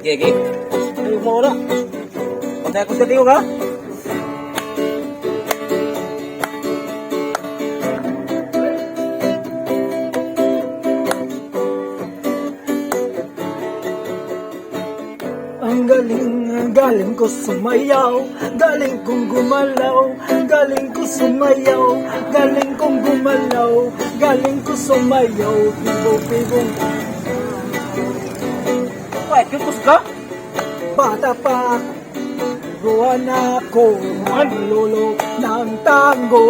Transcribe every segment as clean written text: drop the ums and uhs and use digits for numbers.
Okay, okay. Ay, mo na. Patay ako sa tingog ha. Ang galing, ang galing ko sumayaw, galing kong gumalaw, galing ko sumayaw, galing kong gumalaw, galing ko sumayaw, bibo bibong. Wait, kukus ka? Bata pa ako, turuan ako ng lolo ng tango.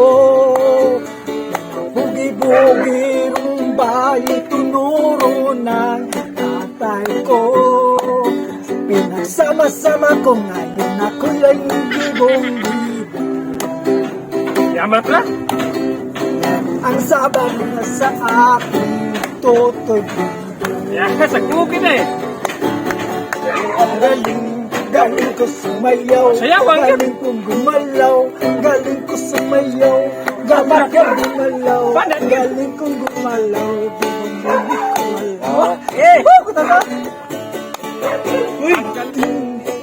Bugi-bugi rumba, itunuro ng tatay ko. Pinagsama-sama ko ngayon ako'y ay bibong-bibo. Yamat ra. Ang sabang na sa akin, toto'y bibo. Ya, sa kukin eh. Ang galing, galing ko sumayaw. Sayaw, ang Galing kong gumalaw, galing ko sumayaw. Galing kong gumalaw, Paano? galing kong gumalaw. Bibong bibong gumalaw. Eh! Oh, kutata! Uy,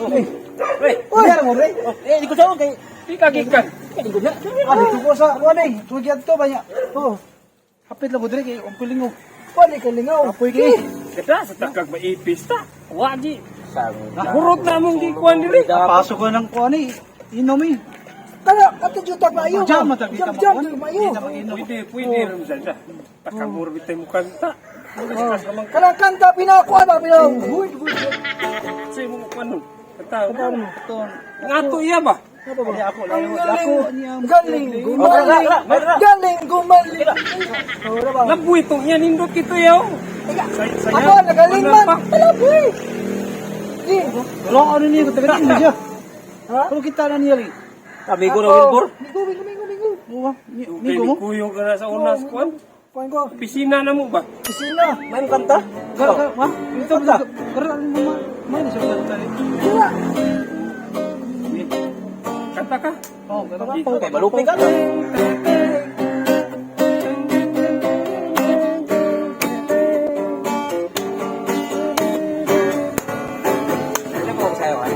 Uy, Uy! uy, mo rin. Eh, di ko sa kay. di ka gikan. Di ko na. Ah, dito ko sa kuan eh. Tugyan to ba niya? Oh, Hapit lang ko dire kay ang kulingo. wala ka lingaw. Apoy kay. Kada sa takag maipis ta. Wa di. Sang. Hurot na mong gikuan diri. Pasok ko ng kuan eh. Inom eh. Kana, kato juta maayo. Jam man ta Jam, kita jam, makuan. maayo. Di na mag-inom. Pwede, pwede rin sa ta. Takamur bitay mo kanta. Kanang kanta, pinakuan ba, pinakuan. Uy, uy, Sa imong kuan nun. Kanta. mo. Ngato iya ba? Ano ba? Ako Ang lang. galing, Ako niya. galing, gumaling, galing, gumaling. Oh, ba? Labuy itong iya nindot kito yaw. Ako, nagaling man. Palaboy. Di. Wala ano niya ko taga niya siya. Ha? Pero kita na niya li. Amigo na Wilbur. Migo, migo, migo, migo. Mo Okay, migo mo. kuyog ka na sa unas kuan. Kuan ko. Pisina na mo ba? Pisina. May mo kanta? Gar gar ma. Ito ba? Gar ano mo ma. May na siya kanta eh. Sila. Kanta ka. Oh, gar. Okay, malupig ka na. Ano ko sa'yo, ha?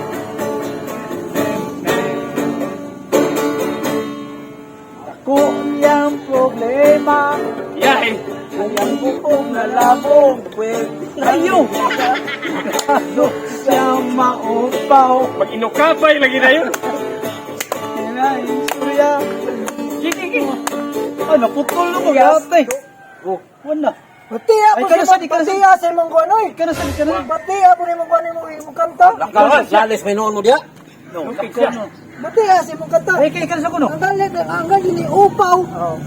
Ko niyang problema. Yay! Ay ang buong nalabong. Pwede. Ayo. Lalo siya maupaw. Mag-inukapay lagi na yun. Kaya istorya. Gigi, gigi. Ay, naputol na ko yata eh. Oh. Wala. Pati Ay, ako kana sa sad, ikaw na sad. pati sa imong kuan oy. Ikaw na sad, ikaw na sad. Pati ako ni imong kuan imong imong kanta. Lakaw, Lales, may noon mo diya. No, Okay, siya. Pati sa imong kanta. Ay, kay ikaw na sa kuno. Ang galing, ang galing ni upaw.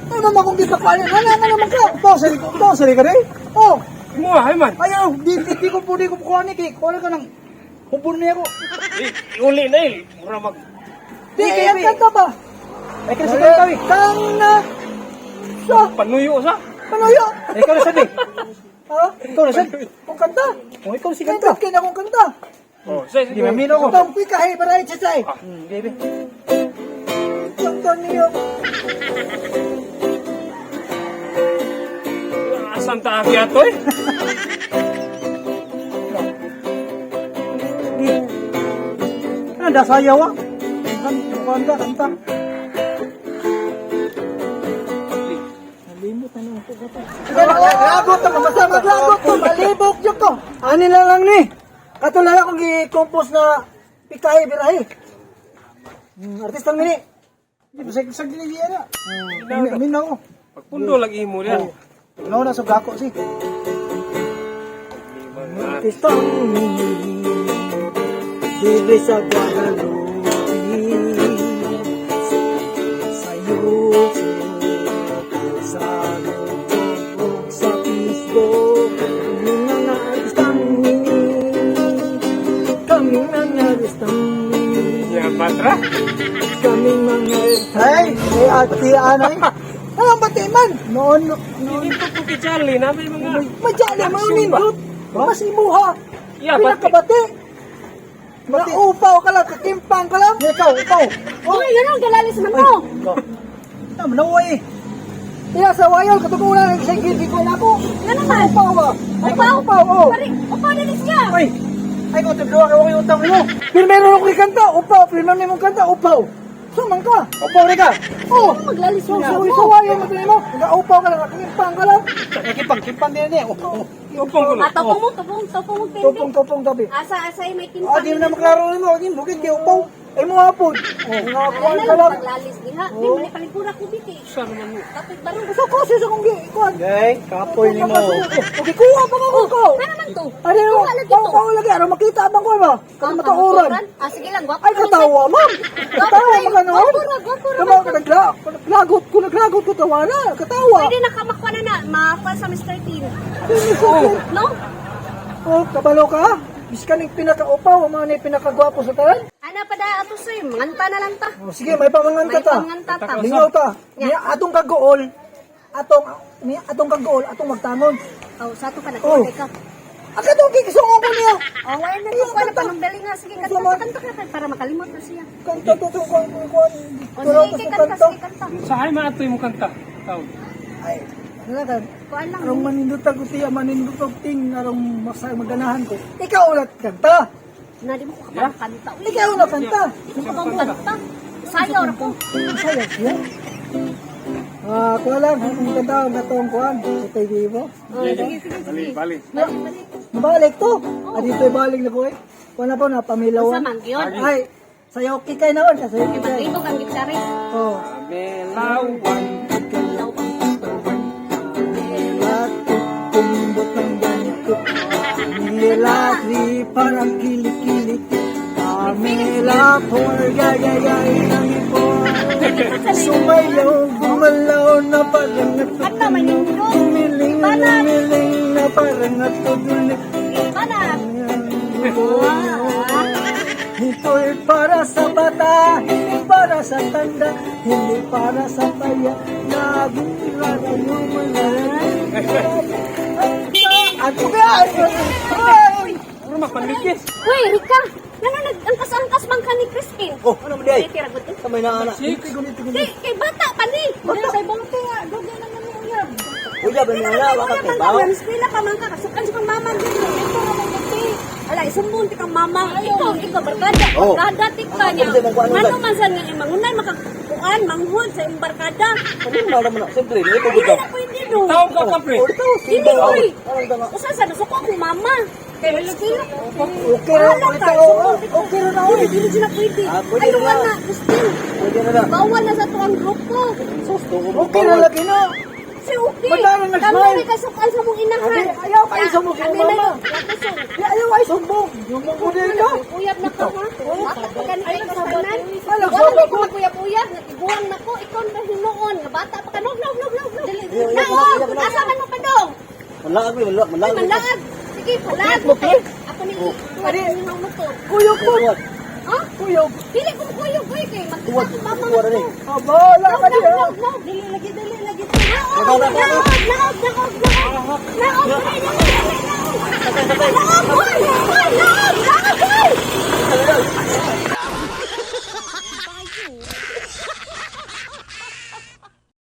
Ay mama kung gipakuan wala nga naman ka. Upaw sa upaw sa ka rin. Oh, Mo ay man. Ayaw, di ko pwede ko kuha ni kay kuha ka ng hubon niya ko. Eh, uli na eh. Mura mag di kay ang kanta ba? Ay, ikaw na sa kuno eh. Kang na sa panuyo sa. panuyo. Ay, ikaw na sad eh. Ha? Ikaw na sad. Kung kanta. Oh, ikaw si kanta. Kanta kay na kung kanta. Oh, say Di mamino ko. Tong pikahe para sa say. Baby. Kanta niyo. Asan ta aki ato eh? Ano dasayaw ah? Kanta, kanta. Nalimot na nang ko to. Lagot to, basta maglagot to, malibok jud to. Ani na lang ni. Kato lang akong gi-compose na pikahe birahe. Artistang mini. Di ba sa dili na. Minaw ko. Pagpundo lagi mo niya. No na sa gako si. Artistang mini. Dili sa Guadalupe. Sa YouTube, sa YouTube, ug sa Facebook. Kami mga artistang mini. Kami mga artistang mini. Ya, batra. Kaming mga Hey, eh ati anay. Anong bati man? Noon noon. Dito po kay Charlie na may mga Madyali mo nindot. Mas imuha. Ya, bati. Pinakabati. Naupaw ka lang, kakimpang ka lang. Ikaw, ikaw. Uy, yun ang galalis na mo. Tama na eh. Iya, sa wayol, katong una, nagsigil ko na ako. Yan naman. Upaw ba? Upaw? Upaw, oh. Pare, upaw na din siya. Ay, Ay, ko tibluwa kay wakay utang nimo. Pero meron ako kanta, upaw, pero meron mong kanta, upaw. Suman ka. Upaw rin ka. Oh, Maglalis so mo. so suwayon mo nimo. Nagaupaw ka lang, kimpang ka lang. Kimpang, kimpang din eh. Oh, oh. Upong ko Ah, topong mo, topong, topong mo, pindi. Topong topong tabi. Asa, asa, may timpang. Ah, di mo na maklaro nimo. Di mo gid kay upaw. Ay mo hapon. Oh, nga Ay, kuan na ka lang, lang. paglalis diha. Di mo ni palipura ko biti. Siya naman mo. Kapit barong. Sa ko sa kong gi kuan. Okay, kapoy nimo. Okay, kuha pa ko ko. Ano man to? Ano mo? Kuha lagi Pao to. pao lagi aron makita bang ko ba? Ah, Matuoran. Ah, sige lang, gwapo. Ay katawa, ma'am. Katawa kayo. maka noon. Gwapo ra, gwapo ra. Kama nagla naglagot ko naglagot ko tawa na. Katawa. Pwede na kamakwa na na, makakuha sa Mr. Teen. Oh, No? oh, kabalo ka. Biskan ning pinakaupaw, ang mga ni pinakagwapo sa tanan. Ana pa da ato sir, manganta na lang ta. Oh, sige, may pamanganta May ta. pamanganta ta. Lingaw ta. Niya atong kagool, atong niya atong kagool, atong magtangon. Oh, sa ato pa Oh. nagkuha ka. Ang katong gigisungon ko niya. Oh, wala na Iya, kuha na kanta. panumbali nga. Sige, kanta, Sama. kanta ka para makalimot na siya. Kanta to to kuan kuan. Oh, Turo sige, to sa kanta, kanta. sige, kanta. Sahay maatoy mo kanta. Tawag. Ay, ano na ka? Kuha lang. Arong manindot ako tiya, manindot og ting arong masa maganahan ko. Ikaw ulat kanta. Na di mo ko kapang kanta. Uy, Ikaw na kanta. Di mo kapang kanta. Sayaw ra ko. Saya siya. Ah, kuha lang, ang kanta ang katong kuan, sa bibo. Oh, sige, sige, sige. Bali, bali. Balik, balik. Mabalik to. Ah, dito balik na ko eh. Kuha na po na pamilawan. Unsa man gyud? Ay, sayaw kikay naman, sayaw Kay kikay. maglibog ang gitarist. Oh. Belawan. Ako kumbot ng ganito. Nilakri parang kilikili. Pamela por gagayay ng ipon. Sumayaw, gumalaw na parang Kanta man yung nindot. Gumiling, gumiling na parang natutuloy. Banat. Ito'y para sa bata, hindi para sa tanda, hindi para sa paya. Laging ilalayo mo na. At ay! Ay! Ano mapanligis? Uy, Rika! Ngano nag-angkas-angkas man ka ni Crispin? Oh, ano man di ay? Ay, tira gud. Kamay na ana. Six. Kay kay bata pa ni. Bata kay bonte nga, dugay na namo uyab. Uya ba niya na wala kay bawo. Eskwela pa man ka, kasukan sa kang mama din. Ito ra man gati. Ala, isumbong ti kang mama. Ikaw, ikaw barkada, Oh. barkada tika niya. Ako, kasi magkuhan Ngano man sad nga mangunay makakuan, manghud sa imong barkada. Ano man naman na? Siyempre, ni ito Dili gud. na pwede do. Tawag ka ka pre. Oh, ito, Dili oy. Usa sa nasuko akong mama. Kay eskwela. Okay ra, Bahala ka, okay, isumbong ti ka. okay ra na, Dili, oy. dili sila pwede. Ah, pwede Ayaw na. na, Christine. Pwede na na. Bawal na sa tuang grupo. Sus, tuko mo. Okay ra lagi na. Si okay. Ba't tayo nag-smile? Kami rin kasukan sa mong inahan. Abi, ayaw kayo sa mong Kami mama. na- Lakusong. Di ayaw ay sumbong. Yung model ka. Uyab na ka, ha? Bata pa gani kay kasanan. Ay, Wala nagsabot na ko ko. maguyab-uyab, natiguang na ko. Ikaw na hinuon. Nga bata pa ka. Nog, nog, nog, nog, nog. Uyab, Naog! uyab, uyab. Asa man mo pa dong? Malaag mi, malaag, Ay, malaag. manlaag. Sige, palaag mo kay. Ako ni tuwad ni mga motor. Kuyog po. Ha? Kuyog. Dili ko kuyog, uy, kay magkita Tuwad, ko mama tuwad na rin. ko. Aba, wala Naog, ka di naog, ha. naog, naog. Dili lagi, dili lagi. Naog, naog, naog, naog, naog. Naog, dali, dali, dali, naog. Naog,